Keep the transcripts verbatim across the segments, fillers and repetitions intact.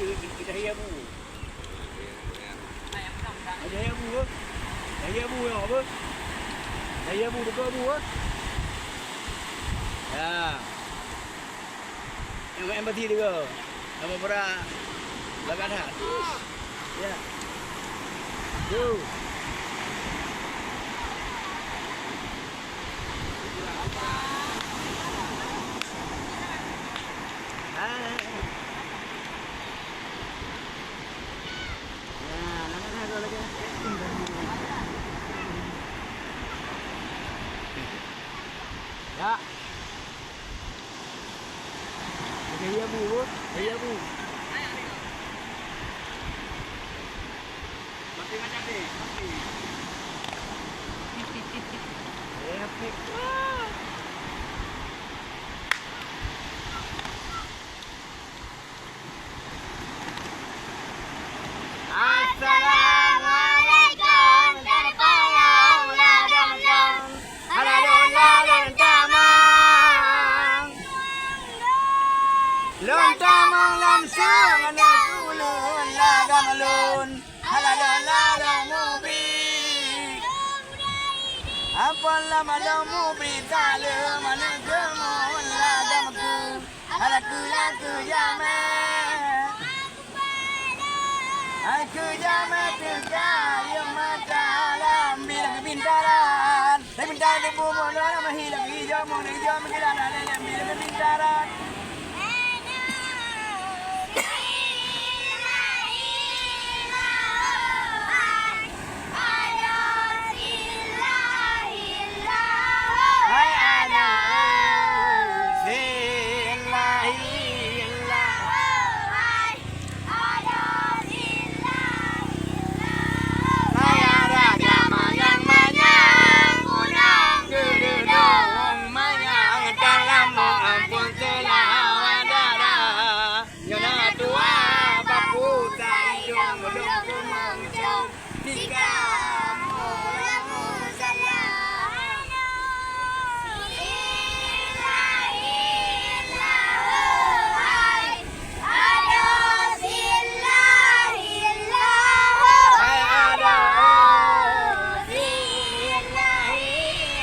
Dahi Abu. Dahi Abu ke? Dahi Abu dekat Abu ke? Ya. Yang main berarti tu ke? Nama pura? Belakang dah. Ya. Tu. Hai. Ya, lama dah tu lagi. Ya. Okey, ya, Bu. Ya, Bu. Mati macam ni, mati. Epic. Assalamualaikum, teupayong ladom-dom. Hala lôn ladom tamong. Lôn tamong lam seungeut ulôn ladom lôn. Hala lôn ladom mubi. Ampôn lam ladom mubi, taleueng maneuk geumon ladom keu. Hala keu lakeu jamé. Hai keu jamé teuka yum mata alam bila keu bintaran. Hai bintaran teupeu mono nama hi lagi jom mono jom kira lale bila keu bintaran. Hai adoe, silahi illahu. Hai adoe, silahi illahu. Saya raja manyang-manyang, gunong geudong manyang, dalam ampôn seulawa dara. Nyoe na tuha bapu sa idong lôn keumong cong, tika moe lam musala. Ilahi illahu hai, adoe silahi illahu hai, adoe silahi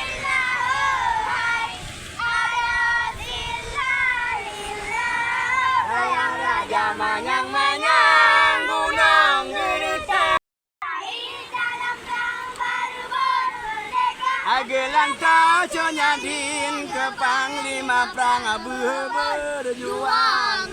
illahu hai. Sayang raja manyang-manyang gunong geureuta. Ageulanta conyadin keu panglima prang, beuh beujuang.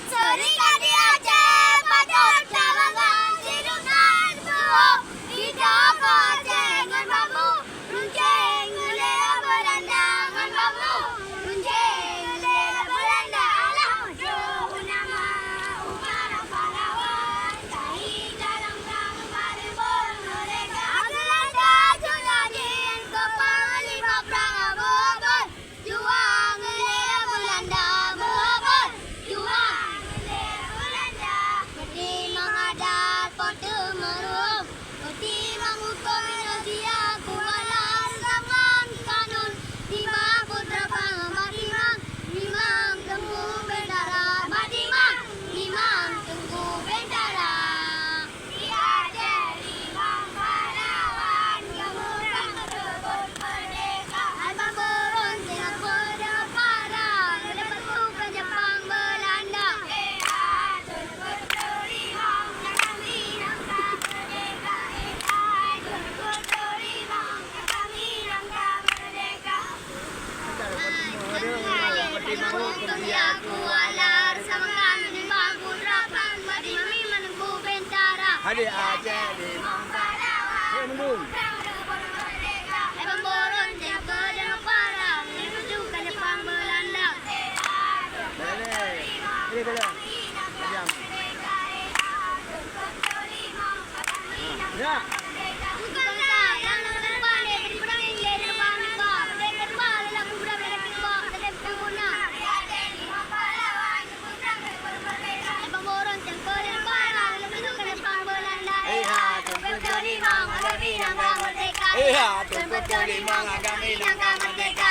Seureukat di Aceh patôt tabangga, sidroe that beuhom. Ita po Aceh ngon bambu, runceng ulée Beulanda ngon bambu, runceng ulée Beulanda. Alah, jok nama Umar Pahlawan, syahid dalam perang Bariboh Merdeka. Ageulanta conyadin keu panglima prang Abu Bakar. Juang ilée Beulanda meuhobot, juang ilée Beulanda. Meutimang adat po teu meuruem, meutimang huköm Indonesia kuala seusama kanun. Timang putra pang meutimang, timang teungku bendara meutimang, timang teungku bendara. Di Aceh limong pahlawan, geupeugah teubon merdeka. Hai bamburon sinan peudeuh para, geuleubeh tuka Japang Beulanda. Di Aceh limong, nyang kami nangka merdeka. Di Aceh limong, nyang kami nangka merdeka. Hadi Aceh limong. Hei, nunggu. Boleh. Ini boleh. Diam. Ya. Iya, Teungku Keulimong agam inong ka merdeka.